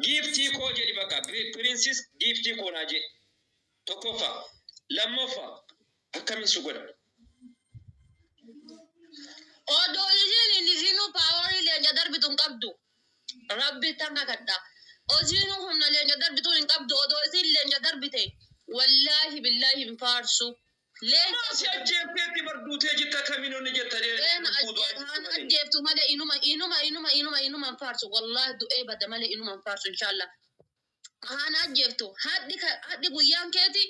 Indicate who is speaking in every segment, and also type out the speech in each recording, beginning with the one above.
Speaker 1: Giiftii koo jedhi bakka piriinsis giiftii koo naa jedhi. Tokkoffaa. Lammaffaa. Akkamiin si godha?
Speaker 2: Odoo isiin hin isinuu paaworii leenca darbitu hin qabdu. Rabbi tan kakadha. Isiinuu humna leenca darbitu hin qabdu. Odoo isiin leenca darbite wallaahi billaahi hin faarsu. Leenca
Speaker 1: Maa si ajjeefteetti bar duutee jirta akkamiin onni jetta
Speaker 2: Een
Speaker 1: lubbuu du'aa jirtu
Speaker 2: haan
Speaker 1: malee.
Speaker 2: ajjeeftu malee inuma inuma inuma inuma inuma hin faarsu. Wallaahi du'ee bada malee inuma hin faarsu inshaallah. Haan ajjeeftu hadhi hadhi guyyaan keeti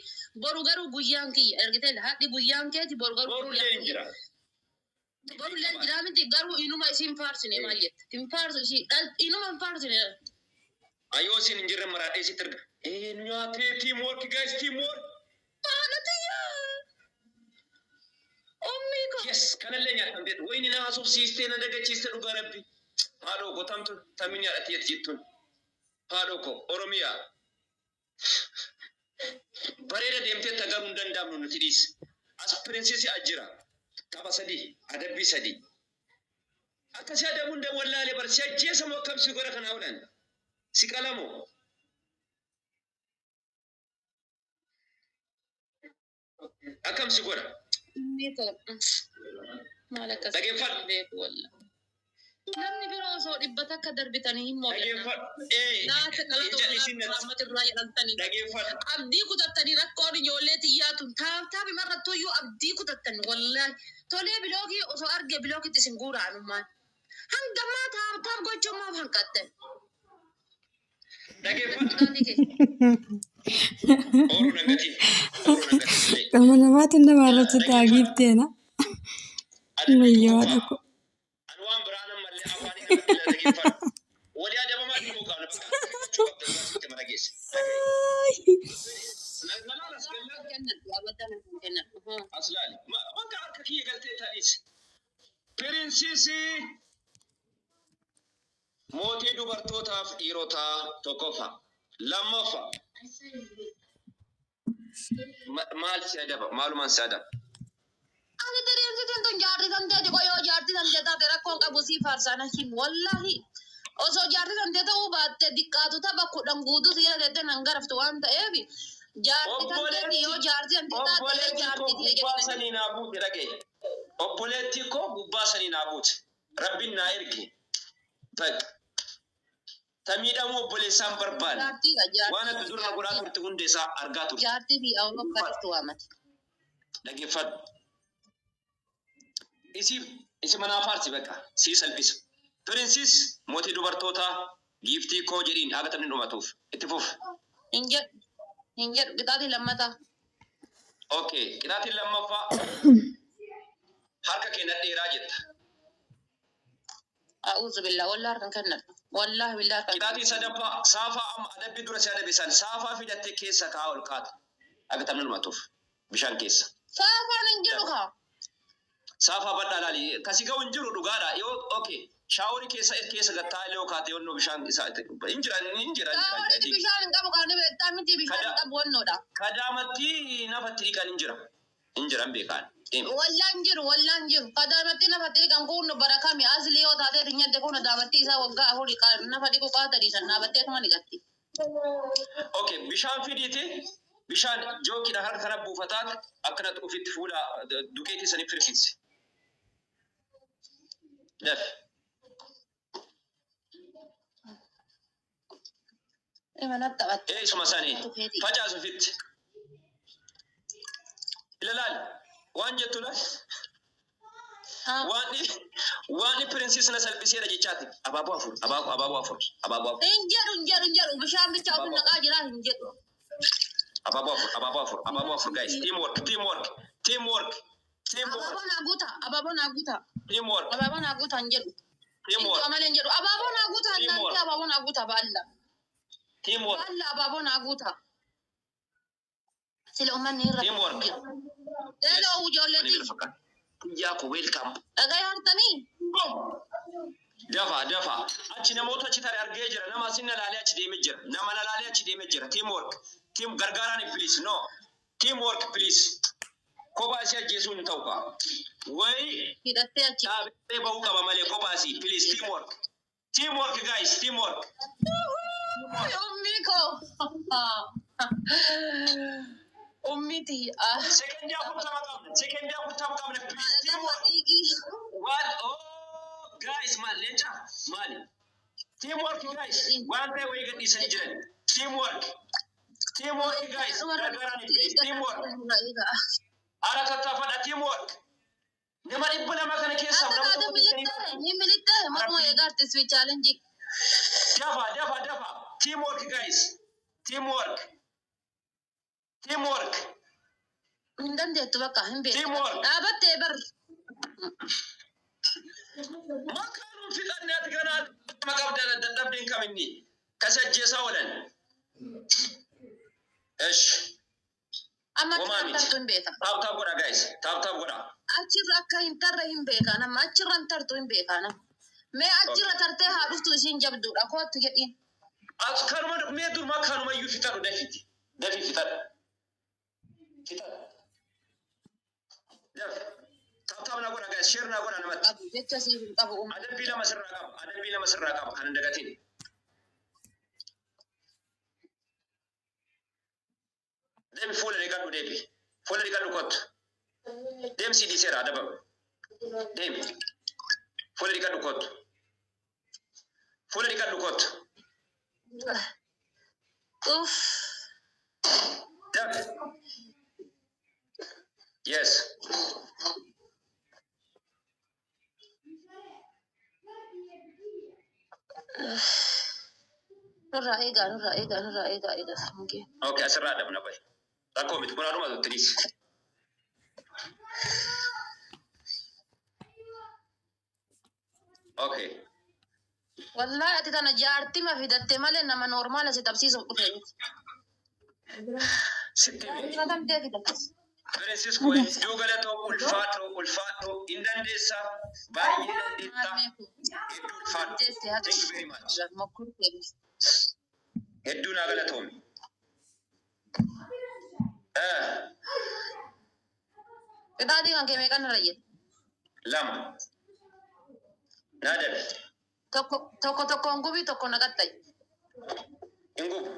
Speaker 2: boru garuu guyyaan kiyya ergitee hadhi guyyaan keeti boru garuu
Speaker 1: Borullee
Speaker 2: guyyaan
Speaker 1: hin
Speaker 2: kiyya.
Speaker 1: jira.
Speaker 2: Borullee hin jiraa miti garuu inuma isiin faarsine maal jette hin faarsu isii inuma hin faarsine.
Speaker 1: Ayyoo isin hin jirre maraadhee sitti erga. Ee nyaatee teamwork guys, teamwork.
Speaker 2: Haadha tiyyaa ummii koo.
Speaker 1: Yes, kanallee nyaatamteet. Wayini na haasofsiistee na dagachiiste dhugaa rabbi. Haadhoo koo tamtu tammi nyaadhati jetti jettuun. Haadhoo koo Oromiyaa. Bareeda deemtee tagaruu hin danda'amnu nuti dhiis. As pirinsisi ajjira. Tapha sadii, adabbii sadii. Akkasii adabuun da wallaalee bar si ajjeesa moo akkam si godha kanaa olan. Si qalamoo. Akkam si godha.
Speaker 2: Ummii koo maal akkas
Speaker 1: Dhageeffadhu.
Speaker 2: beeku wallaahi. Namni biroo osoo 100 darbitanii hin mo'anna.
Speaker 1: Dhageeffadhu. Ee,
Speaker 2: Laata
Speaker 1: hin
Speaker 2: qalata
Speaker 1: jal'isin natti.
Speaker 2: rahmatirraa jedhamtanii.
Speaker 1: Dhageeffadhu.
Speaker 2: Abdii kutattanii rakkoon ijoollee xiyyaatu taaptaabi marrattuyyuu abdii kutattan wallaahi. Tolee bilookii osoo arge bilookitti isin guura'anummaan. Hangammaa taaptaab gochuun maaf hanqattan?
Speaker 1: Dhageeffadhu.
Speaker 2: Qixaatii kee.
Speaker 1: Ooruu nangatiin. Ooruu nangatiin illee.
Speaker 3: Ilma namaatu nama irratti ta'a
Speaker 1: Dhageeffadhu.
Speaker 3: giifteena.
Speaker 1: Adabbii
Speaker 3: Wayyoo haadha
Speaker 1: tokkoffaa.
Speaker 3: koo.
Speaker 1: Ani waan biraa nammallee afaanii namatti illee dhageeffadhu. Walii adabamaa deemuu qabna bakka dhageeffachuu qabda dhugaa sitti mana geesse. Dhaga'i. Na laala as gallaa.
Speaker 2: Kennadhu abadan hin kennadhu.
Speaker 1: As laali. Bakka harka kiyya galtee ta'is. Pirinsisii mootii dubartootaaf dhiirotaa tokkoffaa. Lammaffaa. Maal si adaba? Maalumaan si adaba?
Speaker 2: Ani diriirsitiin tun jaartii tantee diqoo yoo jaartii tantee taate rakkoon qabu sii faarsaa na himu wallaahi. Osoo jaartii tantee ta'uu baatte diqqaatu tapha 10 guutuu si jala teettee nan garaftu waan ta'eef jaartii tanteeti yoo jaartii tantee taate
Speaker 1: Obboleetti koo
Speaker 2: jaartii tiyya
Speaker 1: gubbaa
Speaker 2: jedhanii.
Speaker 1: sanii naa buute dhaga'i. Obboleetti koo gubbaa sanii naa buute. Rabbiin naa erge. Baq. Ta miidhamuu obboleessaan barbaanne.
Speaker 2: Jaartiidha
Speaker 1: Waan
Speaker 2: jaartii
Speaker 1: ati dura godhaa
Speaker 2: jaartiidha.
Speaker 1: turte hunda isaa argaa turte.
Speaker 2: Jaartii biyya Awurooppaa waamate.
Speaker 1: Dhaggeeffadhu. Isi isi manaa faarsi bakka sii salphisa. Piriinsis mootii dubartootaa giiftii koo jedhiin haga taphni dhumatuuf itti fuf.
Speaker 2: Hin jedhu hin jedhu qixaatii lammataa.
Speaker 1: Okay, qixaatiin lammaffaa harka kee nadheeraa jetta.
Speaker 2: A'uuzu billah wallah harkan kennadhu. Wallahi billah harkan
Speaker 1: Qixaatiin
Speaker 2: kennadhu.
Speaker 1: sadaffaa saafaa amma adabbii dura si adabe san saafaa fidattee keessa kaa'aa ol kaata. Haga taphni dhumatuuf bishaan keessa.
Speaker 2: Saafaan hin jiru kaa.
Speaker 1: Saafaa badhaa laali. Kasi ga'u hin jiru dhugaadha. Yoo okay shaaworii keessa keessa gattaa illee kaate yoonnoo bishaan isaa hin jira hin jira hin jira.
Speaker 2: Shaaworiin bishaan hin qabu kan beektaa miti bishaan hin
Speaker 1: Kada
Speaker 2: qabu wannoodha.
Speaker 1: kadaamatti nafatti dhiqan hin jira. Hin jiran beekaan. Deemi.
Speaker 2: Wallaan hin jiru wallaan hin jiru. Kadaamatti nafatti dhiqan kun barakami asli yoo taatee nyadde kun daamatti isaa waggaa afurii nafa dhiqu qaata dhiisan dhaabattee tuma dhiqatti.
Speaker 1: Okay, bishaan fidiiti. Bishaan jookiidha harka kana buufataat akkanatti ofitti fuula duqeetii sanii firfisi. Dafi.
Speaker 2: Mana taphatte.
Speaker 1: Ee isuma sanii facaasu ofitti. Ilaalaal waan jettu laal. Waan piriinsis na salphiseera jechaati. Abaaboo afur, abaaboo abaaboo afur, abaaboo afur.
Speaker 2: Hin jedhu hin jedhu hin jedhu bishaan bicha ofi naqaa jira hin jedhu.
Speaker 1: Abaaboo afur, abaaboo afur, abaaboo afur guys. Teamwork, teamwork, teamwork, teamwork,
Speaker 2: Abaaboo naa guuta abaaboo naa guuta
Speaker 1: teamwork,
Speaker 2: abaaboo naa guuta hin jedhu. Hin
Speaker 1: teamwork,
Speaker 2: du'a malee hin jedhu abaaboo naa guuta
Speaker 1: Teamwork.
Speaker 2: naanti abaaboo naa guuta baalla.
Speaker 1: Teamwork.
Speaker 2: Baalla abaaboo naa guuta. Sila uummanni irra
Speaker 1: Teamwork.
Speaker 2: jiru. Hello
Speaker 1: Ani
Speaker 2: ijoolleetii
Speaker 1: bira fakkaata. Kiyyaa ko welcome.
Speaker 2: dhagaa hartanii.
Speaker 1: Dafa dafa. Achi namoota achi tare argee jira. Nama asin na laalee achi deemee jira. Nama na laalee achi deemee jira. Teamwork. Team gargaaraan please. No. Teamwork please. Kophaa isii ajjeesuun hin ta'u kaa. Wayi
Speaker 2: Hidhattee achi.
Speaker 1: dhaabee bahuu qaba malee kophaa isii. Please teamwork. Teamwork guys. Teamwork.
Speaker 2: Ummiti.
Speaker 1: Sekendii 40 qabna. Sekendii 40 qabna. Please. Teamwork. What? Oh, guys, maal leenca? Maali? Teamwork, guys. Waan ta'e wayii gadhiisanii jiran. Teamwork. Teamwork, guys. Gargaaraan, please. Teamwork. Ara tattaafadha. Teamwork. Nama 200 kana keessaa nama tokko dhiisanii.
Speaker 2: Ni morma eegaarte swi challenge.
Speaker 1: Dafa, dafa, dafa. Teamwork, guys. Teamwork. Teamwork.
Speaker 2: Hin dandeettu bakka hin beektu.
Speaker 1: Teamwork.
Speaker 2: Dhaabattee bar.
Speaker 1: Makaanuun fixannee ati ganaa nama qabda dadhabdeen kaminni. Kasajjeesaa oolan. Esh.
Speaker 2: Amma
Speaker 1: Homaa
Speaker 2: achirra
Speaker 1: miti.
Speaker 2: tartu hin beeka.
Speaker 1: Tap tap godha, guys. Tap tap godha.
Speaker 2: Achirra akka hin tarre hin beeka nama achirra hin tartu hin beeka nama. Mee achirra tartee haa dhuftu isiin jabduudha kootu jedhiin.
Speaker 1: Ati kanuma mee durmaa kanuma iyyuu fixadhu dafiti. Dafi fixadhu. Fixadhu. Dafi. Tap tap na godha, guys. Share na godha namatti.
Speaker 2: Qabu jecha siif hin qabu uummata.
Speaker 1: Adabbii lama sirraa qaba. Adabbii lama sirraa qaba. Kan hin dagatin. Deemi fuula dhiqadhu deebi. Fuula dhiqadhu kottu. Deemi si dhiiseera adabame. Deemi. Fuula dhiqadhu kottu. Fuula dhiqadhu kottu.
Speaker 2: Uff.
Speaker 1: Dafi. Yes.
Speaker 2: Nurraa eegaa, nurraa eegaa, nurraa eegaa, eegaa. Mungee.
Speaker 1: Okay, asirraa adabna bahe. Rakkoo miti kun haadhuma tuttiriis. Okay.
Speaker 2: Wallahi ati tana jaartima fidatte malee nama normaala si tapsiisuuf dhufe miti.
Speaker 1: Sitti himi.
Speaker 2: Jaartima kamtee fidatte?
Speaker 1: Francisco hedduu galatoo, ulfaadhu, ulfaadhu, hin dandeessa, baay'ee dandeessa, hedduu ulfaadhu. Thank you very much. Hedduu naa galatoomi.
Speaker 2: Qixaatii kan kee meeqan irra jira?
Speaker 1: Lama. Naa dabe.
Speaker 2: Tokko tokko tokkoon gubii tokko naqaxxa'i.
Speaker 1: Hin gubu.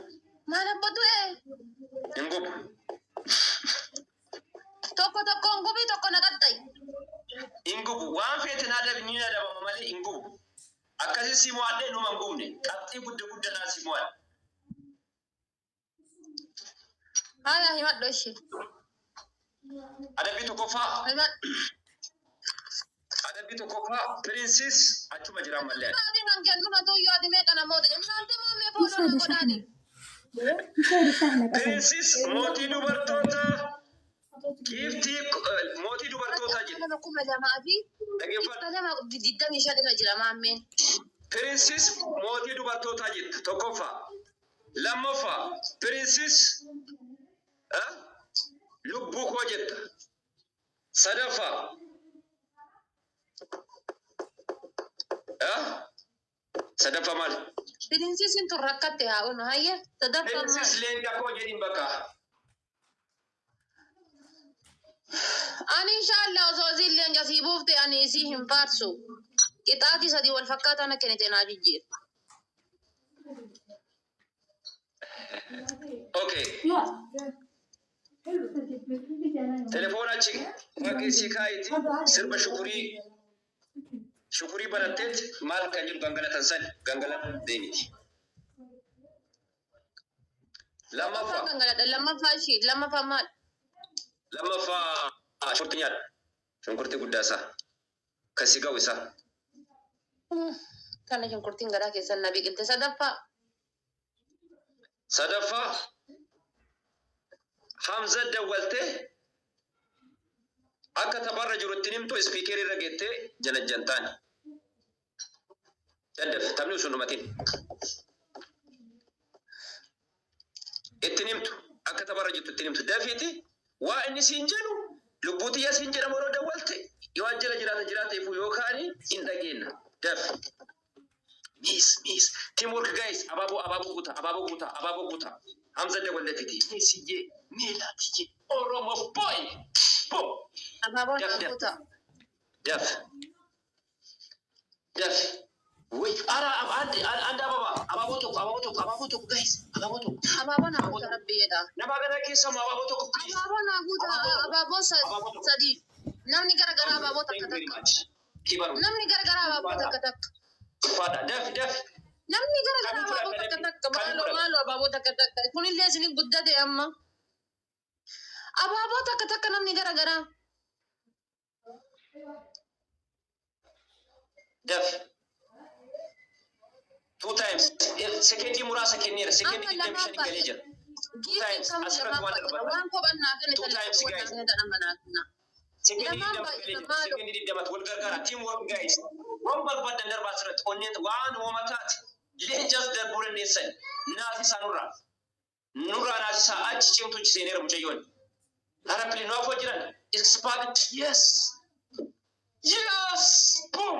Speaker 2: Maal abbatu ee?
Speaker 1: Hin gubu.
Speaker 2: Tokko tokkoon gubii tokko naqaxxa'i.
Speaker 1: Hin gubu. Waan feete naa dabe, ni adabama malee hin gubu. Akkasii si mo'adhee numa hin gubne. Qabxii gudda guddaadhaan si mo'adhe.
Speaker 2: Haala himadhu ishee.
Speaker 1: Adabbii tokkoffaa.
Speaker 2: Himadhu.
Speaker 1: Adabbii tokkoffaa Piriinsis achuma jira ammallee.
Speaker 2: Qixaatiin kan kennu tuyyoo ati meeqa namoota jedhu. Naante maamee fooloo na godhaani.
Speaker 1: Piriinsis mootii dubartootaa giiftii mootii dubartootaa jedhe.
Speaker 2: Nama kuma lamaa fi
Speaker 1: Dhaggeeffadhu.
Speaker 2: 225 irra jira maammeen.
Speaker 1: Piriinsis mootii dubartootaa jette tokkoffaa. Lammaffaa Piriinsis lubbuu koo jetta. Sadaffaa sadaffaa maali?
Speaker 2: Piriinsisin tun rakkatte haa onu hayya. Sadaffaa
Speaker 1: Piriinsis
Speaker 2: maali?
Speaker 1: leenca koo jedhin bakka.
Speaker 2: Ani inshaallah osoo isiin leenca sii buufte ani isii hin faarsu. Qixaatii sadii wal fakkaataa na kennite naa jijjiira.
Speaker 1: Okay. Telefoona achi fageessii kaayitii sirba shukurii shukurii baratteet maal kan jedhu gangalatan san gangalatan deemiti.
Speaker 2: Lammaffaa
Speaker 1: Lammaffaa
Speaker 2: gangaladha. Lammaffaa ishii lammaffaa maal?
Speaker 1: Lammaffaa shunkurtii nyaadha. Shunkurtii guddaa isaa. Kan si ga'u isaa.
Speaker 2: Kana shunkurtiin garaa keessan na biqilte. Sadaffaa.
Speaker 1: Sadaffaa Hamza dawwaltee akka tapharra jirutti himtu speakerii irra geettee jalajjantaani. Daddaf taphni sun dhumatin. Ittiin himtu akka tapharra jirtu ittiin himtu dafiiti waa inni siin jedhu lubbuu xiyya siin jedhamu yeroo dawwalte yoo jala jiraata jiraateef yookaan hin dhageenna daf. Miss miss teamwork, guys, abaaboo abaaboo guuta abaaboo guuta abaaboo guuta. Hamza dawwaltee missiyyee meelaatiyyee Oromo boy bo.
Speaker 2: Abaaboon
Speaker 1: Daf daf.
Speaker 2: dhaabbuta.
Speaker 1: Daf daf. ወይ አራ አንድ አንድ አበባ abaaboo tokko, abaaboo tokko, abaaboo tokko, guys, abaaboo tokko.
Speaker 2: Abaaboo naa guuta rabbiidha.
Speaker 1: Nama kana keessa immoo abaaboo tokko, please.
Speaker 2: Abaaboo naa guuta, abaaboo 3. Namni garagaraa abaaboo
Speaker 1: Thank
Speaker 2: takka
Speaker 1: you very
Speaker 2: takka.
Speaker 1: much. Kibaru.
Speaker 2: Namni garagaraa abaaboo takka takka.
Speaker 1: Fada daf daf.
Speaker 2: Namni garagaraa
Speaker 1: Kamiin
Speaker 2: abaaboo
Speaker 1: fudhadha
Speaker 2: takka
Speaker 1: dafii?
Speaker 2: takka.
Speaker 1: Kamiin
Speaker 2: Maaloo
Speaker 1: fudhadha?
Speaker 2: maaloo, abaaboo takka takka. Kunillee isin guddate amma. Abaaboo takka takka namni garagaraa.
Speaker 1: Daf. Two times. Sekendii muraasa kenneera. Sekendii
Speaker 2: Amma
Speaker 1: 25
Speaker 2: lamaan
Speaker 1: galee jira. Two
Speaker 2: Giiftiin
Speaker 1: times
Speaker 2: kamuu
Speaker 1: asirratti
Speaker 2: lamaan
Speaker 1: waan
Speaker 2: baay'ata.
Speaker 1: darbatan.
Speaker 2: Waan kophaan naa kenne
Speaker 1: Two
Speaker 2: sana
Speaker 1: times,
Speaker 2: waan naa
Speaker 1: guys.
Speaker 2: kenne dhala naa kenna.
Speaker 1: Sekendii
Speaker 2: Lamaan
Speaker 1: 20 galee
Speaker 2: baay'ata
Speaker 1: jira.
Speaker 2: maaloo.
Speaker 1: Sekendii 20 wal gargaara. Team work, guys. Waan barbaadan darbaa asirratti. Onneen waan uumamataati. Leencas darbuu dandeessan. Naasisaa nurraa. Nurraa naasisaa achi cimtu seeneera mucayyoon. Hara pili nu afoo jiran. Expand. Yes. Yes! Boom!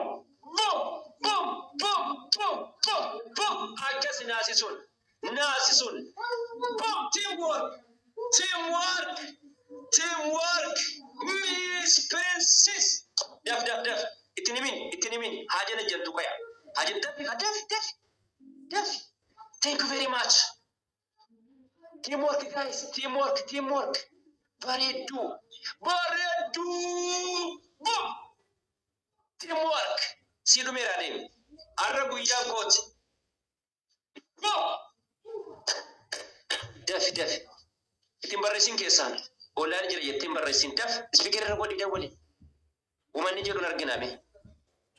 Speaker 1: Boom! Boom! Boom! Boom! Boom! Boom! Akkas naasisuun. Naasisuun. Boom! Teamwork! Teamwork! Teamwork! Miss Princess! Daf daf daf. Ittiin himin, ittiin himin. Haajana jedhu qoya. Haajana dafi, daf daf daf. Thank you very much. Teamwork, guys. Teamwork, teamwork. Bareedduu. Bareedduu. Boom! Teamwork. Si dhumeera deemi. Har'a guyyaa kooti. Boom! Dafi dafi. Ittiin barreessin keessaan. Ollaan jira jettiin barreessin. Daf. Speaker irra godhi, dawwali. Uummanni jedhuun arginame.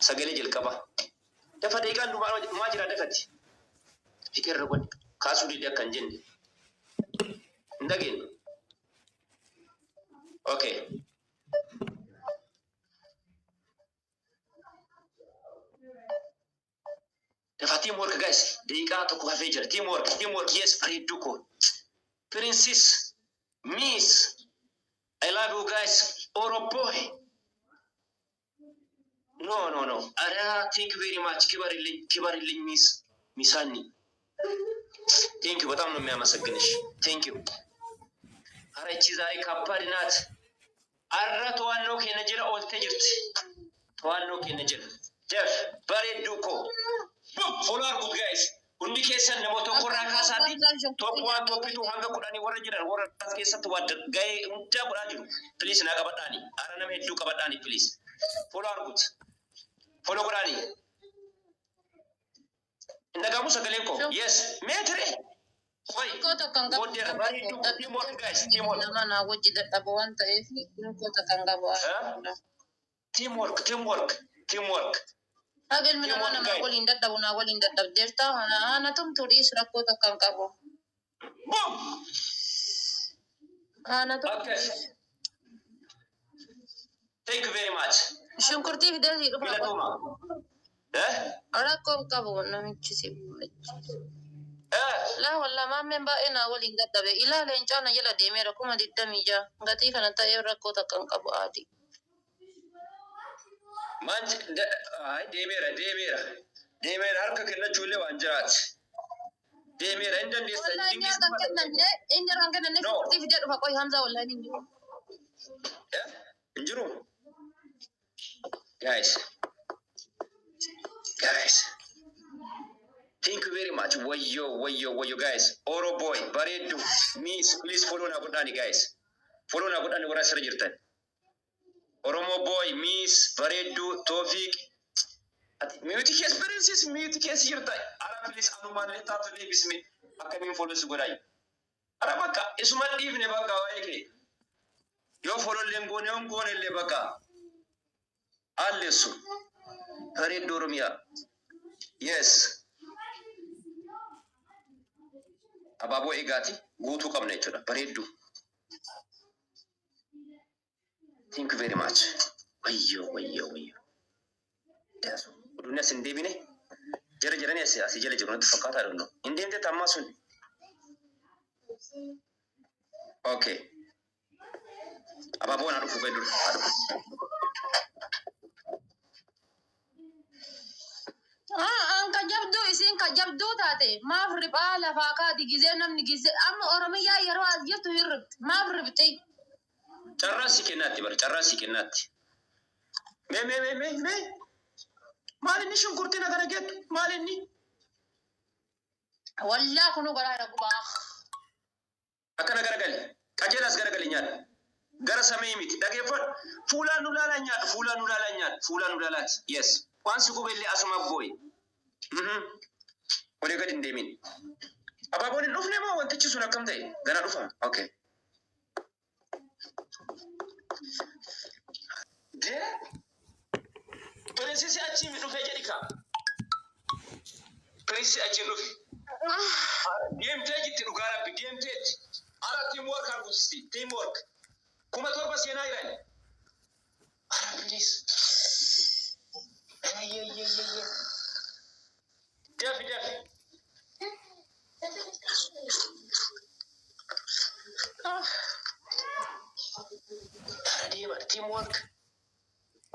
Speaker 1: Sagalee jalqaba. Dafa, daqiiqaan dhumaa jira, dafati. Speaker irra godhi. Kaasuu didee akka hin jenne. Hin dhageenyu. Okay. Dafa, teamwork, guys. Daqiiqaa tokko hafee jira. Teamwork, teamwork. Yes, bareedduu koo. Princess, Miss, I love you guys. Oro boy. No, no, no. Ara, thank you very much. ክበሪልኝ፣ ክበሪልኝ Miss ሚሳኒ። Thank you፣ በጣም ነው የሚያመሰግንሽ። Thank you። አረ እቺ ዛሬ ከባድ ናት። Arra to'annoo keenya jala oolte jirti. To'annoo keenya jala. Daf, bareedduu koo. Follow arguut, guys. Hundi keessan nama tokkorraa kaasaati. Top 1, top 2 hanga 10 warra jiran, warra as keessatti waa gahee hundaa godhaa jiru. Please naa qabadhaani. Ara nama hedduu qabadhaani, please. Follow arguut. Follow godhaani. Hin dhagahamu sagaleen koo. Yes. Meetire. Hoy.
Speaker 2: Rakkoo tokko hin qabu.
Speaker 1: Booddeerra bareedduu koo. Teamwork, guys. Teamwork.
Speaker 2: Nama naa wajji dadhabu waan ta'eef rakkoo tokko hin qabu.
Speaker 1: Teamwork, teamwork, teamwork.
Speaker 2: Haga ilmi namaa
Speaker 1: Teamwork,
Speaker 2: namaa
Speaker 1: guys.
Speaker 2: waliin dadhabu naa waliin dadhabdeerta. Ana tumtuu dhiis, rakkoo tokko hin qabu.
Speaker 1: Boom!
Speaker 2: Ana tumtuu
Speaker 1: Okay.
Speaker 2: dhiis.
Speaker 1: Thank you very much.
Speaker 2: Shunkurtii fidee sii dhufa.
Speaker 1: Galatooma. Eh?
Speaker 2: Rakkoo hin qabu namichi si.
Speaker 1: Eh?
Speaker 2: Laa wallaa, maammeen baay'ee naa waliin dadhabe. Ilaa leencaa na jala deemeera 26,000. Gatii kana ta'ee rakkoo takka hin qabu aadi.
Speaker 1: Maan ay, deemeera, deemeera. Deemeera, harka kennachuu illee waan jiraati. Deemeera, hin dandeessa.
Speaker 2: Wallahi inni harka hin kennanne, inni harka hin kennanne.
Speaker 1: No.
Speaker 2: Shunkurtii fidee dhufa, qoy Hamzaa, wallahi hin jiru.
Speaker 1: Eh? Hin jiru? Guys. Guys. Thank you very much. Wayyo, wayyo, wayyo, guys. Oro boy, bareeddu. Miss, please follow na godhaani, guys. Follow na godhaani warra asirra jirtan. Oromo boy, Miss, bareeddu, Toofiq. Ati mute keessa, Princess, mute keessa jirta. Ara please anumaan taatu deebisme akkamiin follow si godhaayi. Ara bakka isuma dhiifne, bakka waa'ee kee. Yoo follow illee hin goone, yoo hin goone illee bakka. Alleessu. Bareeddu Oromiyaa. Yes. Abaaboo eegaati guutuu qabna jechuudha. Bareeddu. Thank you very much. Wayyo, wayyo, wayyo. Daasu. Oduun as hin deebine. Jara jiranii asii jala jiru natti fakkaataa dhumno. Hin deemte tammaa sun. Okay. Abaaboon haa dhufu, gadi haa dhufu.
Speaker 2: An ka jabduu, isiin ka jabduu taate maaf riphaa lafaa kaati gizee namni gizee amma Oromiyaa yeroo as jirtu hin ribxi, maaf ribxi?
Speaker 1: Carraa si kennaatti bara, carraa si kennaatti. Mee mee mee mee mee. Maal inni shunkurtiin akkana jettu? Maal inni?
Speaker 2: Wallaa kunuu garaa na gubaa.
Speaker 1: Akkana garagali. Qajeelaas garagali nyaadhu. Gara samii miti. Dhageeffadhu. Fuulaan nu laalaa nyaadhu. Fuulaan nu laalaa nyaadhu. Fuulaan nu laalaati. Yes. Waan si gube illee asuma boo'i. Olii gadi hin deemin. Abaaboon hin dhufne moo wantichi sun akkam ta'e? Gana dhufa. Okay. Dee? Pirinsisi achiin dhufe jedhi kaa. Pirinsisi achiin dhufe. Deemtee jirti, dhugaa rabbi deemteetti. Ara team work arguusisti. Team work. 7,000 seenaa jiran. Ara please. Ayyayyayyayyay. Dafi dafi. Ara deema team work.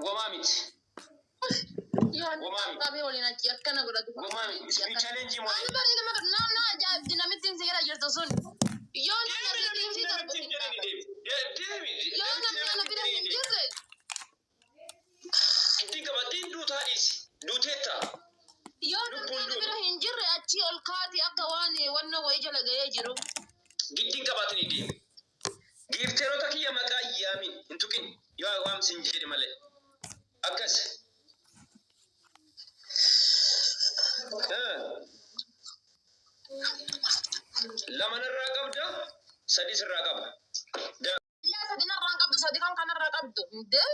Speaker 1: Wamaa miti.
Speaker 2: Yoon qabee waliin achi akkana godhatu.
Speaker 1: Wamaa miti. Speed challenge moo?
Speaker 2: Ani bareeda maka na ajaa'ibdi namittiin seera jirtu sun. Yoo namni asii darbu hin
Speaker 1: Deemi.
Speaker 2: Yoo namni ana bira hin jirre.
Speaker 1: Itti qabatiin duutaa dhiisi. Duuteetta.
Speaker 2: Yoo namni ana bira hin jirre achii ol kaati akka waan wanna wayii jala ga'ee jiru.
Speaker 1: Giddiin qabaatanii deemi. Giifteerota kiyya maqaa yaamin hin tuqin yoo waamsin jedhe malee. Akkas. Lama narraa qabda, sadii sirraa qaba.
Speaker 2: Illaa sadi narraa hin qabdu, sadi kan kanarraa qabdu. Indee?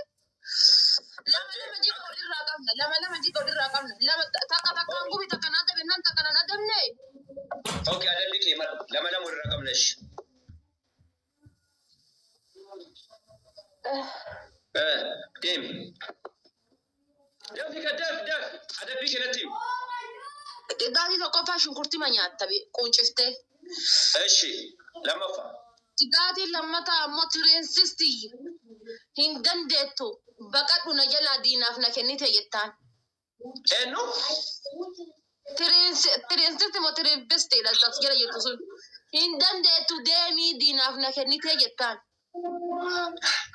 Speaker 2: Lama lama jiga walirraa qabna. Lama lama jiga walirraa qabna. Lama takka takkaan gubi, takka na adabe nan takka nan adabne.
Speaker 1: Okay, adabni kee madhu. Lama lama walirraa qabna ishi. Deemi. Dafi ka dafi dafi. Adabbii kee natti himi.
Speaker 2: Qixxaatii tokkoffaa shunkurtii ma nyaatta quunciftee.
Speaker 1: Eshi lammaffaa.
Speaker 2: Qixxaatiin lammataa ammoo tireensisti hin dandeettu, baqadhu na jalaa, diinaaf na kennite jettaan.
Speaker 1: Eenyu?
Speaker 2: Tireensisti moo tireensistiidha as jala jirtu sun. Hin dandeettu, deemii diinaaf na kennite jettaan.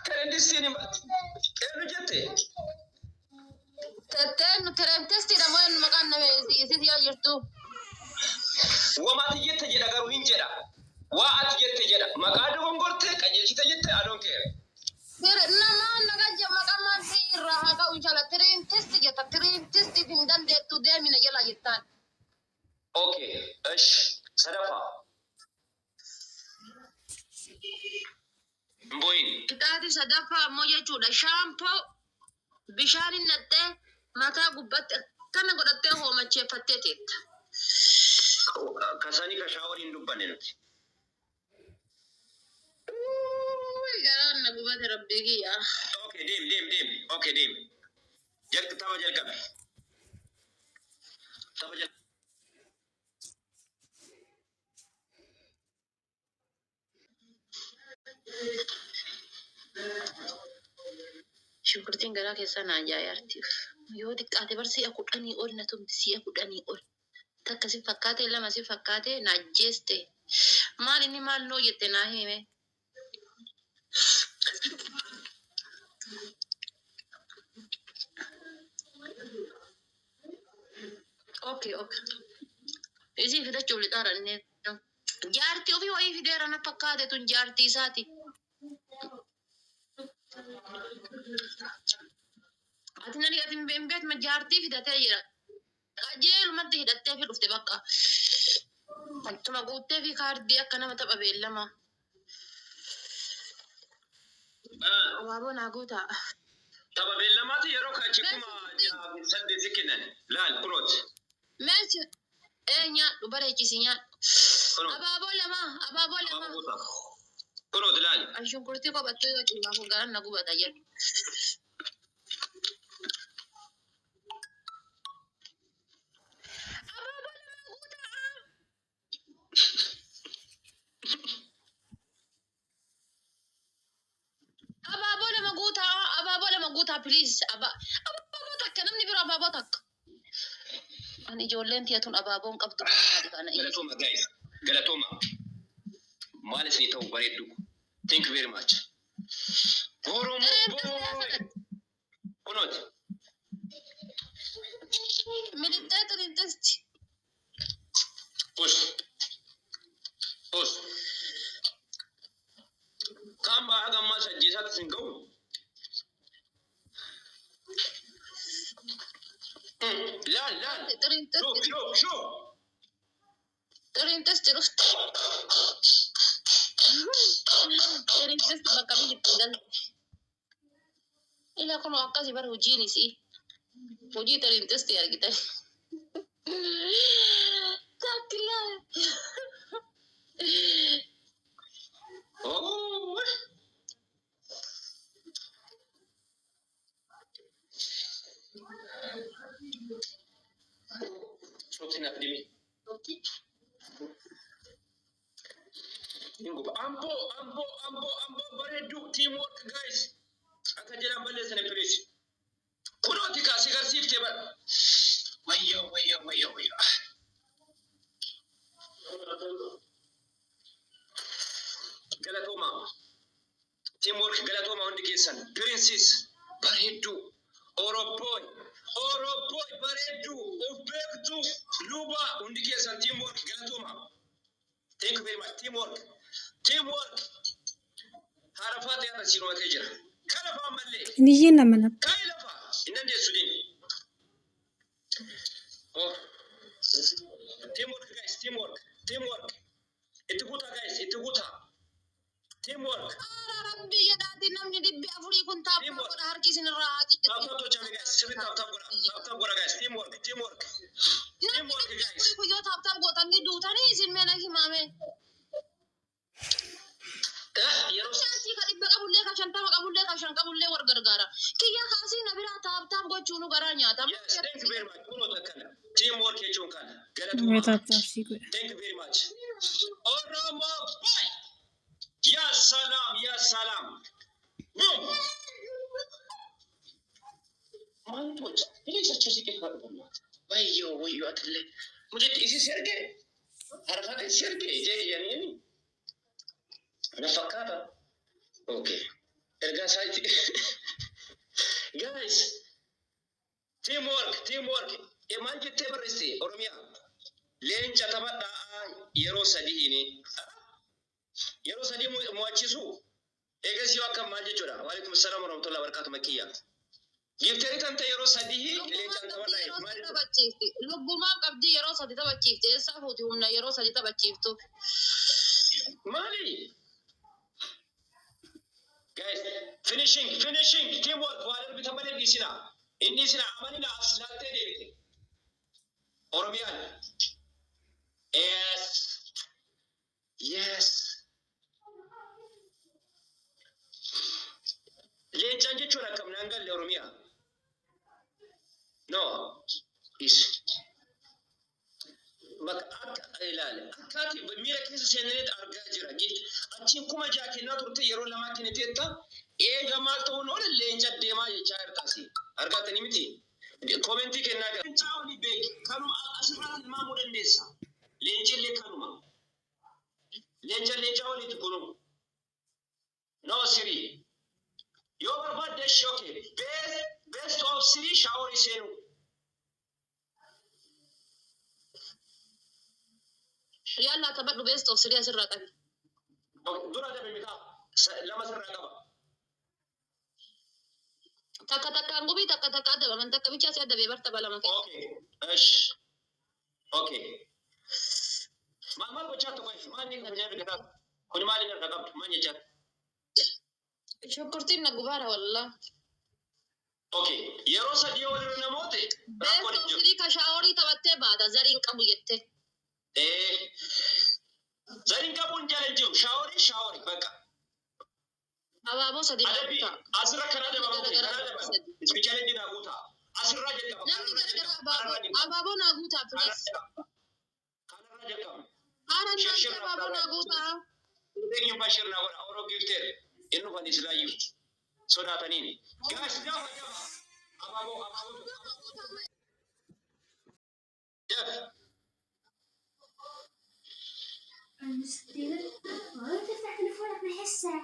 Speaker 1: Tireensiin eenyu jette?
Speaker 2: Tetteen tireensistiidha moo eenyu maqaan nama isii jala jirtu?
Speaker 1: Wamaati jette jedha garuu hin jedha. Waa ati jette jedha. Maqaa dogongortee qajeelchite jette, I don't care.
Speaker 2: Namaan nagaa maqaa maatii irraa haa ka'u inshallah, tireensisti jetta, tireensisti hin dandeettu, deemi na jalaa jettaan.
Speaker 1: Okay. Eshi sadaffaa. Hin boo'in.
Speaker 2: Qixaatii sadaffaa ammoo jechuudha shaampoo bishaan hin naqxee mataa gubbatti akkana godhattee hoomacheeffattee teetta.
Speaker 1: Kasanii ka shaaworii hin dubbanne nuti.
Speaker 2: Uy, garaan na gubate, rabbii kiyya.
Speaker 1: Okay, deem deem deem. Okay, deem. Jalqa tapha jalqabe. Tapha jalqabe.
Speaker 2: Shunkurtiin garaa keessaa na ajaa'ibaartiif. Yoo xiqqaate bar si'a 10 ol na tumti, si'a 10 ol. Takka si fakkaate, lama si fakkaate, na ajjeeste. Maal inni maal noo jette naa hime. Okay. Isii fidachuuf lixaaranne. Jaartii ofii wayii fideera na fakkaate, tun jaartii isaati. Ati nani ati hin beekma, jaartii fidatee jira. Qajeelumatti hidhattee fi dhufte bakka. Ittuma guuttee fi kaardii akka nama tapha beellama. Abaaboo naa guutaa.
Speaker 1: Tapha beellamaati yeroo kachi 6008 kennan. Laal kunooti.
Speaker 2: Meesha ee nyaadhu, bareechisi nyaadhu.
Speaker 1: Kunooti.
Speaker 2: Abaaboo lama, abaaboo lama.
Speaker 1: Abaaboo guutaa. Kunooti laal.
Speaker 2: Ani shunkurtii kophattee yoo cimaa kun garaan na gubata jedhu. Abaaboo lama guutaa. Abaaboo lama guutaa, abaaboo lama guutaa, please. Abaaboo takka, namni bira abaaboo takka. Ani ijoolleen tiyatun abaaboon qabdu maali kana?
Speaker 1: Galatooma guys. Galatooma. Maal isinii ta'u bareeddu. Thank you very much. Oromoo boy. Kunooti.
Speaker 2: Milixxee xirinxisti.
Speaker 1: Us. Us. Kaan baa haga ammaa sajjiisaatti sin ga'u. Laal laal. Shuf
Speaker 2: Xirinxisti.
Speaker 1: Shuf shuf.
Speaker 2: Xirinxisti dhufte. Xirinxisti bakka biyyi itti galte. Ila kun akkasi bara hojiin isii. Hojii xirinxisti argitan. Takkilaa.
Speaker 1: Oh. Sooftiin afdimi. Hinguba. Amboo, amboo, amboo, amboo bareedduu, teamwork guys. Akka jedhan balleessane please. Kunooti kaasi garsiiftee bara. Wayyoo, wayyoo, wayyoo, wayyoo. Galatooma. Teamwork galatooma hundi keessan. Princess bareedduu. Orobbooy. Orobbooy bareedduu. Of beektuu. Luba hundi keessan teamwork galatooma. Thank you very much. Teamwork. Teamwork. Haarafaa ta'e irra sirumatee jira. Kana fa'aa mallee.
Speaker 3: Niyyi nama lama.
Speaker 1: Ka'i lafa. Hin dandeessu deemi. Oh. Teamwork guys. Teamwork. Teamwork. Itti guutaa guys. Itti guutaa. Teamwork.
Speaker 2: Haara rabbi jedhaati namni 400 kun tap tap godha, harki isin irraa haa
Speaker 1: Tap tap tolchaa guys. Sirriitti tap tap godha. Tap tap godha guys. Teamwork. Teamwork.
Speaker 2: Namni
Speaker 1: Teamwork
Speaker 2: dhibbi
Speaker 1: guys.
Speaker 2: afurii kun yoo tap tap gootan ni duutanii isin meena himame.
Speaker 1: Yeroo
Speaker 2: Namni asii ka 100 qabullee, ka 50 qabullee, ka 5 qabullee war gargaara. Kiyya kaasii na biraa tap tap gochuunu garaa nyaata.
Speaker 1: Yes, thank you very much. Kunoo akkana. Teamwork jechuun kana.
Speaker 3: Nama
Speaker 1: Galatooma.
Speaker 3: Tap tap sii godha.
Speaker 1: Thank you very much. Oromo boy. Ya salam, ya salam. Boom. Maaltu hojjeta? Bineensa achi siqee haadha. Wayyoo, wayyoo, atillee. Mucatti isi si argee? Harfate si argee? Ijee kiyyaniini. Na fakkaata. Okay. Ergaa isaa itti. Guys, teamwork, teamwork. Maal jettee barreessite Oromiyaa? Leenca taphadhaa yeroo sadiini. Yeroo sadii mo'achiisu. Eegas yoo akkam maal jechuudha? Waalaikum salaam warahmatullahi wabarakatuh makiyya. Gifteerii kan ta'e yeroo sadii
Speaker 2: Lubbumaan
Speaker 1: leencaan
Speaker 2: qabdii
Speaker 1: taphadhaa
Speaker 2: yeroo
Speaker 1: maal
Speaker 2: sadi
Speaker 1: jechuudha?
Speaker 2: taphachiifti. Lubbumaan qabdii yeroo sadi taphachiifti. Eessaa fuuti humna yeroo sadi taphachiiftu?
Speaker 1: Maali? Guys, finishing, finishing, teamwork, waa darbitan malee dhiisina. Inni dhiisina, amanina as laaltee deebite. Oromiyaan. Yes. Yes. Leencaan jechuun akkam naan galle Oromiyaa. No. Is. Bakka akka ilaale. Akkaati miira keessa seenanii argaa jira. Achiin 6000 kennaa turte, yeroo lamaa kenniteetta. Eega maal ta'uun oola leenca deemaa jechaa jirtaasi. Argaatanii miti. Commentii kennaa jira. Leencaa olii beeki. Kanuma asirraa tilmaamuu dandeessa. Leenci illee kanuma. Leenca leencaa oliiti kunu. No three. Yoo barbaadde ishee okay. Best of three shaaworii seenu.
Speaker 2: Yallaa taphadhu, best of three asirraa qabi.
Speaker 1: Dura dabe mitaa lama sirraa qaba.
Speaker 2: Takka takkaan gubii, takka takka adabaman, takka bichaa si adabee bar tapha lama keessa.
Speaker 1: Okay. Esh. Okay. Maal maal gochaa tokko maal inni gochaa jirtu kuni maal inni harka qabdu maal jechaa?
Speaker 2: Shukkurtiin na gubaara wallaa.
Speaker 1: Okay. Yeroo sadii walirra namoota
Speaker 2: Best
Speaker 1: rakkoon hin
Speaker 2: of
Speaker 1: jiru.
Speaker 2: three ka shaaworii taphattee baata zariin qabu jettee.
Speaker 1: Zariin qabuun jala hin jiru. Shaaworii shaaworii bakka.
Speaker 2: Abaaboo sadi naa
Speaker 1: Adabbii
Speaker 2: guutaa.
Speaker 1: asirra karaa
Speaker 2: Namni
Speaker 1: dabama
Speaker 2: garagaraa
Speaker 1: karaa
Speaker 2: abaaboo
Speaker 1: dabama.
Speaker 2: sadi.
Speaker 1: Isbichaalee naa guutaa. Asirraa jalqaba.
Speaker 2: Namni
Speaker 1: Kanarraa
Speaker 2: garagaraa
Speaker 1: jalqaba.
Speaker 2: abaaboo
Speaker 1: Kanarraa jalqaba.
Speaker 2: abaaboo naa guutaa please.
Speaker 1: Kanarraa jalqaba.
Speaker 2: Haara
Speaker 1: Share
Speaker 2: naan
Speaker 1: share
Speaker 2: abaaboo naa guutaa.
Speaker 1: Eenyu bashir naa godha. Oroo gifteer. Inni dhufan islaayyuu. Sodaataniini. Guys, dafa dafa. Abaaboo abaaboo. Daf.
Speaker 4: ما تفتح تليفونك بحسه.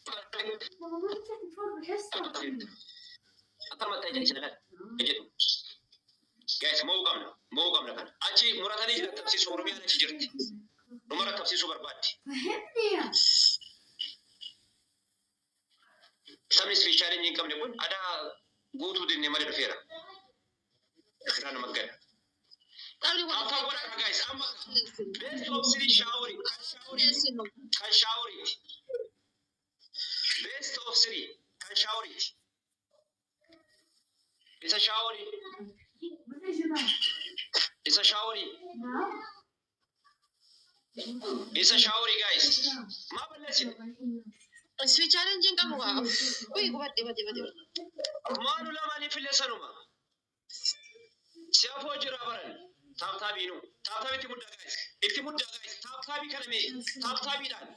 Speaker 4: بابا، ما تفتح تليفونك.
Speaker 1: Guys, mo'uu qabna. Mo'uu qabna kana. Achi muratanii rakkabsiisuu, Oromiyaan achi jirti. Numa rakkabsiisuu barbaaddi.
Speaker 4: فهمني.
Speaker 1: Sabni speed challenge hin qabne kun adaa guutuu dinne malee dhufeera. Irraa nama gala.
Speaker 2: Taphni kun
Speaker 1: Tap tap godhaa guys. Amma best of three shaaworii. Kan shaaworiiti. Kan shaaworiiti. Best of three kan shaaworiiti. Isa shaaworii.
Speaker 4: Wat is je naam?
Speaker 1: Isa shaaworii.
Speaker 4: Nou?
Speaker 1: Isa shaaworii, guys. Maa balleessine?
Speaker 2: Speed challenge hin qabu kaa. Uy, gubadhe, badhe, badhe.
Speaker 1: Maanu lamaaniif illee sanuma. Si afoo jira baran. Tap tapiinu. Tap tap itti muddaa, guys. Itti muddaa, guys. Tap tapii kana mee. Tap tapiidhaan.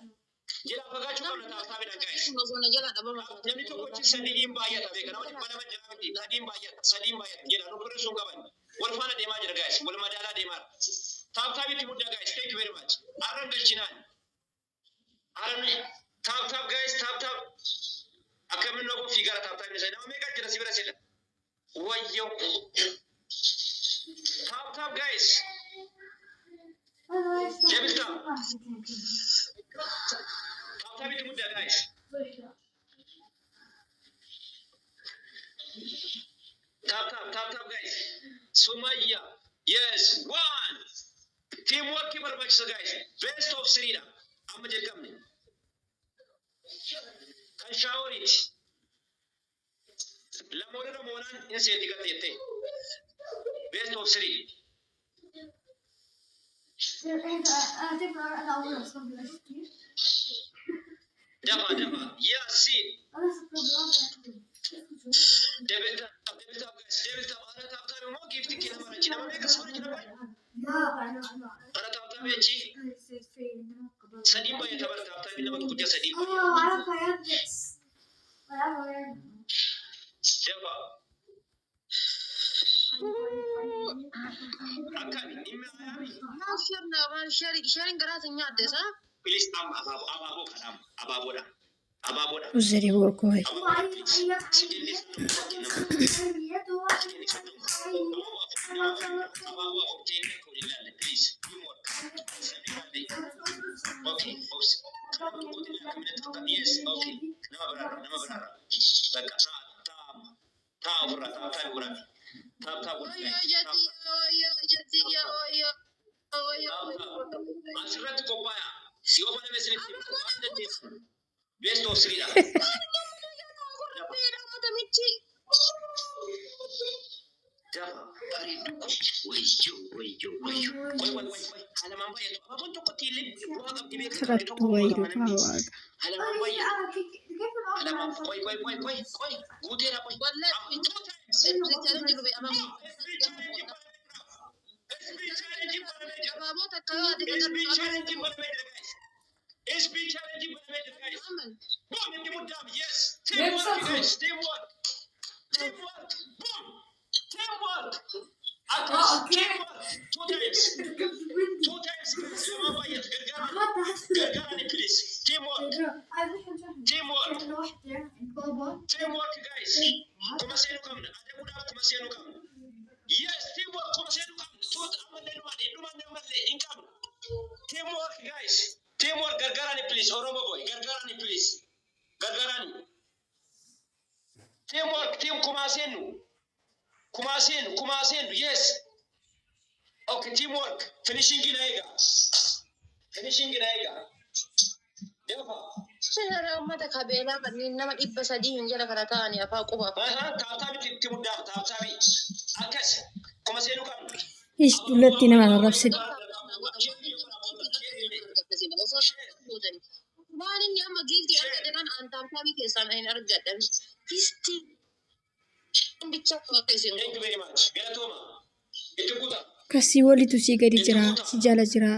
Speaker 1: Jala fagaachuu qabna tap tapiidhaan, guys.
Speaker 2: Osoo na jala dhabama.
Speaker 1: Namni tokkochi sadiin baay'ata beeka. Nama 200 jira miti. Sadiin baay'ata. Sadiin baay'ata. Jedha nu sun qaban. Wal faana deemaa jira, guys. Wal madaalaa deemaa jira. Tap tapii itti muddaa, guys. Thank you very much. Arran galchinaan. Arran tap tap, guys. Tap tap. Akkamiin nu fiigara tap tapiin isa. Nama meeqa jira si bira sila? Wayyo. Tap tap, guys. Double tap. Tap tap itti muddaa, guys. Tap tap, tap tap, guys. Sumayya. Yes. One. Teamwork barbaachisa, guys. Best of three dha. Amma jalqabne. Kan shaaworiiti. Lama walirra moonaan hin seeti gatte jettee. Best of three.
Speaker 4: Even الأول أصلا كتير.
Speaker 1: Dafa dafa. Yaasiin.
Speaker 4: أنا سبروجرام.
Speaker 1: Double tap, double tap, guys. Double tap. Ana tap tap immoo giifti kee nama achi nama meeqa sifara jira baay'ee. Ana tap tap achi sadiin baay'ata bara tap tapii nama tokko jira sadiin baay'ata.
Speaker 4: اه عارفة ياندكس، عارفة ياندكس.
Speaker 1: Dafa. Akkami dhimmi ayaami.
Speaker 2: Maal sharna maal sharing sharing garaas hin nyaadde isaa?
Speaker 1: Please, amma abaaboo, abaaboo kan amma abaaboodha. Abaaboodha.
Speaker 3: Uzeri workoy.
Speaker 1: Abaaboodha, please. Siginni abaaboo afur ta'e akka waliin ilaalle, please. Teamwork. Namni ilaalle. Okay. Obsi. Nama tokkotti illee akkamitti fakkaata? Yes. Okay. Nama biraarra, nama biraarra. Bakka taa taa taa ofirraa tap tapii godhaati. Tap tap godhaati.
Speaker 2: Wayyoo jetti, wayyoo jetti, wayyoo, wayyoo.
Speaker 1: Asirratti qophaa'a. Yoo baname isinitti waan dandeessu. Best of three dha.
Speaker 2: Michi.
Speaker 1: Dafa bareedu wayyo wayyo wayyo. Qoy qoy qoy qoy. Halamaan baay'atu. Abaaboon tokkotti illee bu'aa qabdi beekaa.
Speaker 3: Asirratti wayii dhugaa waaqa.
Speaker 1: Halamaan baay'atu. Halamaan, qoy qoy qoy qoy qoy. Guuteera, qoy.
Speaker 2: Wallahi
Speaker 1: Two times.
Speaker 2: challenge dhube abaaboo.
Speaker 1: SB challenge SB challenge banamee jira.
Speaker 2: Abaaboo takka yoo ati
Speaker 1: SB challenge banamee jira, guys. SB challenge banamee jira, guys. Boom, itti muddaam. Yes. Teamwork, guys. Teamwork. Teamwork. Boom. Teamwork. Akkas. Teamwork. Two times. Two times, guys. Lama baay'atu. Gargaarani. Gargaarani, please. Teamwork. Teamwork. Teamwork, guys. Kuma seenuu qabna. Adabuudhaaf kuma seenuu qabna. Yes, teamwork, kuma seenuu qabna. Tuut ammallee dhumaan dhumaan ammallee hin qabnu. Teamwork, guys. Teamwork, gargaarani, please. Oromo boy, gargaarani, please. Gargaarani. Teamwork, team kumaa seenu. Kumaa seenu, kumaa seenu. Yes. Okay, teamwork. Finishing na eega. Finishing na eega. Dafa.
Speaker 2: Seera uummata kabeelaa kanneen nama 300 hin jala kana ta'anii afaan quba afaan.
Speaker 1: Aha, tap tapii itti muddaaf tap tapii. Akkas. Kuma seenuu qabna.
Speaker 3: Ish, dullatti nama arrabsite.
Speaker 2: Waan inni amma giiftii argate kan an tap tapii keessaan hin argadhan. Histi bicha isin
Speaker 1: Thank you very much. Galatooma. Itti guutaa.
Speaker 3: Kasii walitu si gadi jira, si jala jira.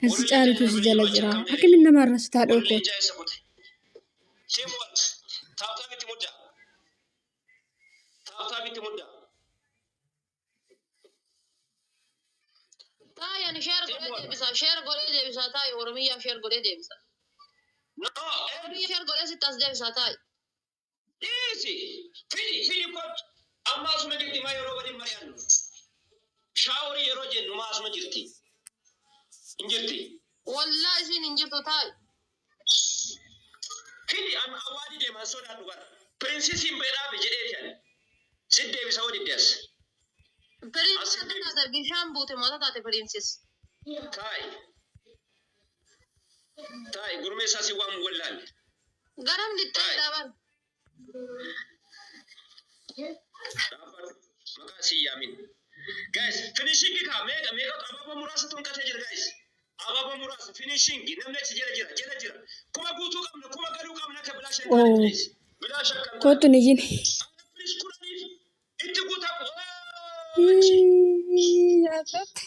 Speaker 3: Kan si caalutu si jala jira. Akkamiin nama arrabsitaa
Speaker 1: Wallee
Speaker 3: dhookoo?
Speaker 1: ijaa isa kute. Teamwork. Tap tapii itti muddaa. Tap tapii itti muddaa.
Speaker 2: Taayan share godhee deebisa. Share godhee deebisa taayi, Oromiyyaa share godhee deebisa.
Speaker 1: No,
Speaker 2: Oromiyyaa share godhee sitti as deebisa taayi.
Speaker 1: Easy. Fidi, fidi kot. Amma asuma giddi maa yeroo waliin mari'annu. Shaaworii yeroo jennu maa asuma jirti? Hin jirti.
Speaker 2: Wallaa isiin hin jirtu, taa'i.
Speaker 1: Fidi, an awwaadii deeman sodaadhu bara. Pirinsisiin beedhaabe jedheeti ani. Sit deebisa hoo didde as.
Speaker 2: Piriinsis
Speaker 1: As
Speaker 2: akka taate bishaan buute moota taate piriinsis.
Speaker 1: Taa'i. Taa'i, gurmeessaa si waamu wallaalle.
Speaker 2: Garam lixxee
Speaker 1: Taa'i.
Speaker 2: dhaaban.
Speaker 1: Dhaabbadhu. Maqaa si yaamin. Guys, finishing kaa meeqa meeqa abaaboo muraasa tonqatee jira, guys. Abaaboo muraasa finishing, namni achi jala jira, jala jira. Kuma guutuu qabna, kuma galuu qabna akka bilaa shan
Speaker 3: Oo.
Speaker 1: please. Bilaa shan kan
Speaker 3: Kootu ni jini.
Speaker 1: Please, 10f itti guutaa.
Speaker 3: Yaadatti.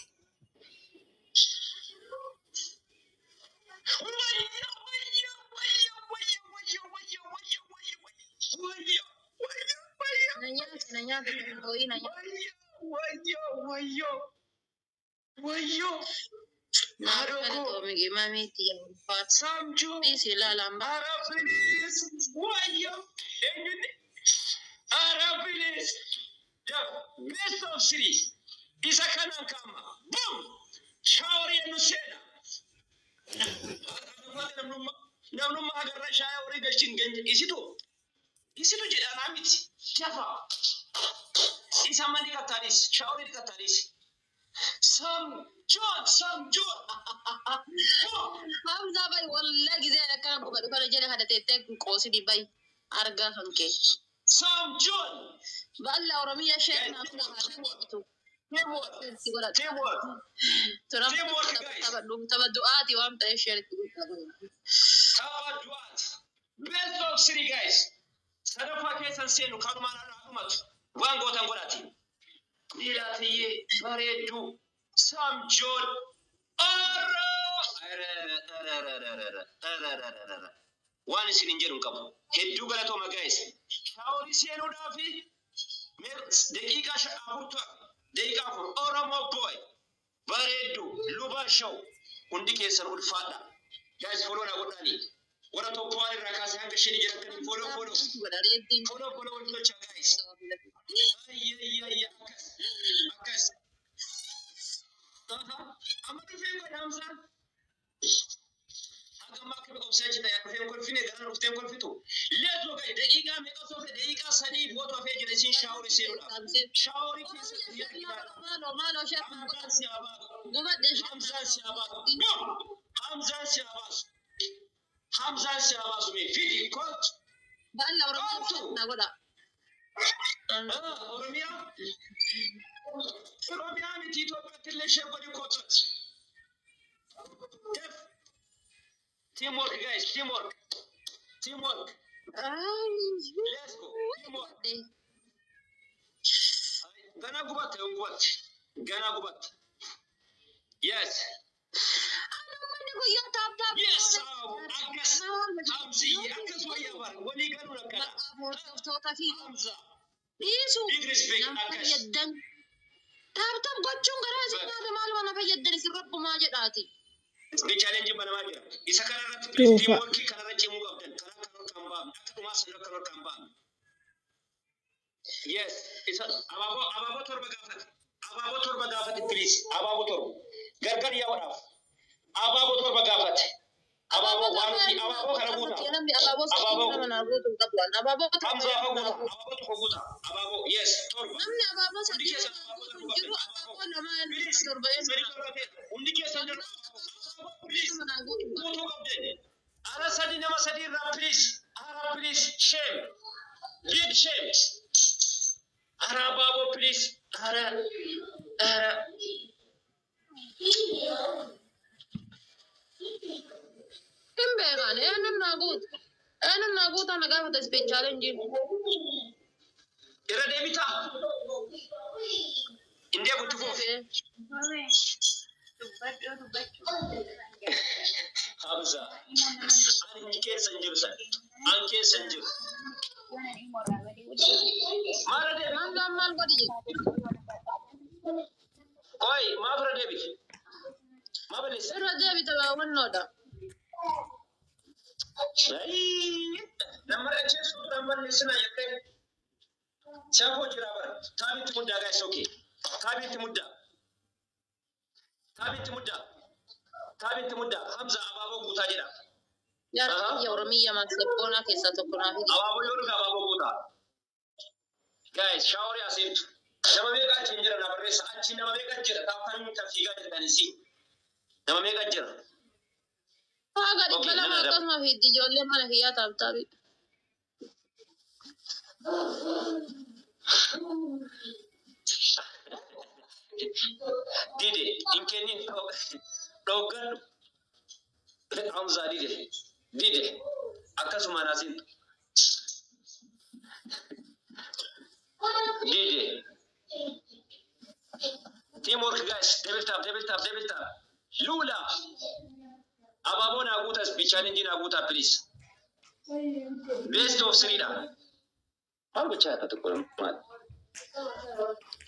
Speaker 1: Wayyo, wayyo, wayyo, wayyo, wayyo, wayyo, wayyo, wayyo, wayyo, wayyo, wayyo.
Speaker 2: Na nyaate, na nyaate, ho'i na nyaate.
Speaker 1: Wayyo, wayyo, wayyo. Haadhoo koo.
Speaker 2: Galatoomi mamiitti ulfaata.
Speaker 1: Saamjoo.
Speaker 2: Dhiisi ilaalaan ba'a.
Speaker 1: Ara please. Wayyo. Eenyunni? Ara please. Best of three. Isa kanaan kaama. Boom! Shaaworii nu seena. Namnummaa agarra shaaworii galchin isitu. Isitu jedhanaa miti. Dafa. Isa mani qattaanis. Shaaworii qattaanis. Samjoon, Samjoon. Boom!
Speaker 2: Hamzaa, bayi, wallaa gizee akkana gubadhu kana jala kana teettee qoosidii, bayi argaa kan kee.
Speaker 1: Samjoon.
Speaker 2: Balla Oromiyaa share naaf godhaa deebitu.
Speaker 1: Teamwork.
Speaker 2: Itti godhadha.
Speaker 1: Teamwork. Teamwork, guys.
Speaker 2: Tapha du'aati waan ta'eef share itti godhadha.
Speaker 1: Tapha du'aati. Best of three, guys. Sadaffaa keessan seenu kanumaan dhumatu. Waan gootan godhati. Dhiiraatiyyee bareedduu. Samjoon. Waan isin hin jedhu hin qabu. Hedduu galatooma, guys. Shaaworii seenuudhaafi daqiiqaa 4tu hafe. Daqiiqaa 4. Oromoo boy. Bareedduu. Lubaa show. Hundi keessan ulfaadha. Guys, follow na godhanii. Warra tokko waan irraa kaasee hanga shanii jedhamtanii follow, follow. Follow, follow wal tolcha, guys. Ayyayyayya, akkas. Akkas. Amma dhufeen godhe Hamzaan. Haga ammaa akka obsee achi ta'e dhufeen kolfine gara dhufteen kolfitu. Let's go, guys. Daqiiqaa meeqa osoo hafe? Daqiiqaa 3 bootu hafee jira isin shaaworii seenuudhaaf. Shaaworii keessatti yaaddaa.
Speaker 2: Maaloo, maaloo, share.
Speaker 1: Hamzaan si haa baasu.
Speaker 2: Gubadhe.
Speaker 1: Hamzaan si haa baasu. Boom! Hamzaan si haa baasu. Hamzaan si haa baasu, mee fidi kootu.
Speaker 2: Balla Oromiyaa share naa godha.
Speaker 1: Oromiyaa. Oromiyaa miti, Itoophiyaatti illee ishee godhi kootu. Def. Teamwork, guys, teamwork. Teamwork. Let's go. Teamwork. Gana gubatte, yoon gubatte. Gana gubatte. Yes.
Speaker 2: Namni guyyaa tap tap.
Speaker 1: Yes. Akkas. Hamziyye akkas wayyaa bara. Walii galuun akkana.
Speaker 2: Hordoftoota fi
Speaker 1: Hamza.
Speaker 2: dhiisu
Speaker 1: Big respect,
Speaker 2: nan
Speaker 1: akkas.
Speaker 2: fayyaddan. Tap tap gochuun garaa isin nyaata, maaluma na fayyaddan isin rabbumaa jedhaati.
Speaker 1: Ni challenge banamaa jira. Isa kanarratti
Speaker 3: Doofa.
Speaker 1: teamwork kanarra cimuu qabdan. Karaa kan ol kan baafne. Akka dhumaa sana kan ol kan baafne. Yes. Isa abaaboo 7 gaafate. Abaaboo 7 gaafate, please. Abaaboo 7. Gargar yaa'uudhaaf. Abaaboo 7 gaafate. Abaaboo waan abaaboo kana guutaa.
Speaker 2: Namni abaaboo 3
Speaker 1: Abaaboo.
Speaker 2: Nama naa guutuu hin qabu. Abaaboo 7
Speaker 1: Hamzaa fa
Speaker 2: naa
Speaker 1: guutaa.
Speaker 2: guutu.
Speaker 1: Abaaboo 1 guutaa. Abaaboo, yes, 7.
Speaker 2: Namni abaaboo
Speaker 1: Hundi
Speaker 2: 3
Speaker 1: keessan
Speaker 2: naa
Speaker 1: abaaboo
Speaker 2: guutu hin
Speaker 1: 7
Speaker 2: jiru.
Speaker 1: qabdan.
Speaker 2: Abaaboo 2
Speaker 1: Please.
Speaker 2: 7
Speaker 1: 3 7 ta'e. Hundi keessan jiru. Abaaboo, please.
Speaker 2: nama naa guutu hin qabu.
Speaker 1: Guutuu qabdan. Ara sadi, nama sadi irraa, please. Ara please. Shame. Big shame. Ara abaaboo, please. Ara ara.
Speaker 2: Hin beekan, eenyuun naa guutu. Eenyuun naa guutaa na gaafata speed challenge.
Speaker 1: Irra deebitaa. Indee guutuu fuuf.
Speaker 4: Dubbadhu, dubbachuu.
Speaker 1: Hamza. Ani keessa hin jiru san. An keessa hin jiru. Maal deebi?
Speaker 2: Maal maal godhi jedhu.
Speaker 1: Oi, maaf irra deebite? Maa balleessa?
Speaker 2: Irra deebite waawwannoodha.
Speaker 1: Nama dhacheessu duraan balleessinaa jettee. Siafoo jira bara. Taabiitti muddaa, guys, okay. Taabiitti muddaa. Taabitti muddaa. Taabitti muddaa. Hamza abaaboo guutaa jedha.
Speaker 2: Yaa Rabbi, Oromiyyaa maasabboonaa keessaa tokko naaf hidhi.
Speaker 1: Abaaboo yoo dhufe abaaboo guutaa. Guys, shaaworii aseentu. Nama meeqa achiin jira na barreessa. Achi nama meeqa jira? Taappanii kan fiigaa jirtanis. Nama meeqa jira?
Speaker 2: Haga dhibba
Speaker 1: Okay,
Speaker 2: lama
Speaker 1: nana dab.
Speaker 2: akkasuma fiiddi ijoollee mana kiyyaa taaptaabi.
Speaker 1: Dide, hin kennin dhoggadhu. Hamzaa dide. Dide. Akkasumaan aseentu. Dide. Teamwork guys, double tap, double tap, double tap. Lula. Abaaboo naa guutas, bi challenge naa guutaa please. Best of three dha. Maal gochaa jirta tokko maal?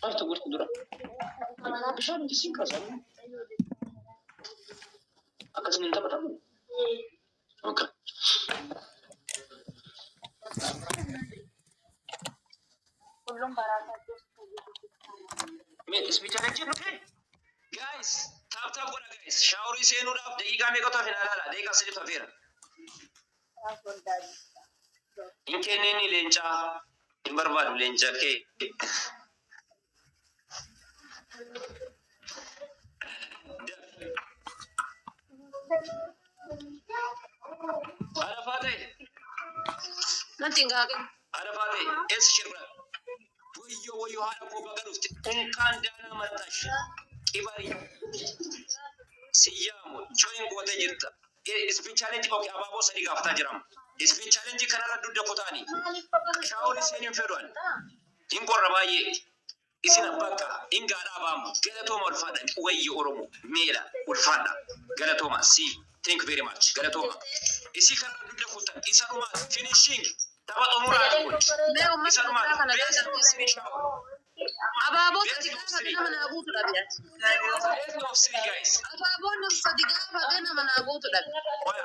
Speaker 1: Maaltu gurti dura? Bishaan hundi siin kaasa. Akkasiin hin taphatamu. Okay. Mee isbi challenge dhufe? Guys, tap tap godha guys. Shaaworii seenuudhaaf daqiiqaa meeqatu hafe naa ilaala. Daqiiqaa 3 hafeera. Hin kenniini leencaa. Hin barbaadu leenca kee. Arafaa ta'e.
Speaker 2: Natti hin gaaqin.
Speaker 1: Arafaa ta'e. Eessa shirra? Wayyoo wayyoo, haadha koo baga dhufte. Unkaan daanaa mattash. Qibarii. Siyyaamu. Join gootee jirta. Speed challenge, okay, abaaboo 3 gaafataa jiramu. Speed challenge kanarra dugda kutaani. Shaaworii seenuun fedhan. Hin qorra baay'ee. Isin bakka hin gaadhaa baamu. Galatooma, ulfaadha. Wayyi Oromoo. Meela ulfaadha. Galatooma. Si. Thank you very much. Galatooma. Isii kana dugda kutan. Isa dhumaati. Finishing. Tapha xumuraati kun.
Speaker 2: Mee uummata
Speaker 1: Isa dhumaati.
Speaker 2: kana
Speaker 1: Best of three shower.
Speaker 2: Abaaboo 3 gaafate nama naa guutu dhabe.
Speaker 1: Best of three guys.
Speaker 2: Abaaboon 3 gaafate nama naa guutu dhabe.
Speaker 1: Oya.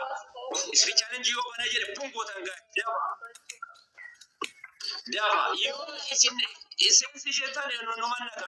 Speaker 1: Speed challenge yoo bana jedhe kun gootan guys. Dafa. Dafa. Yoo isin ishee taane nu manna.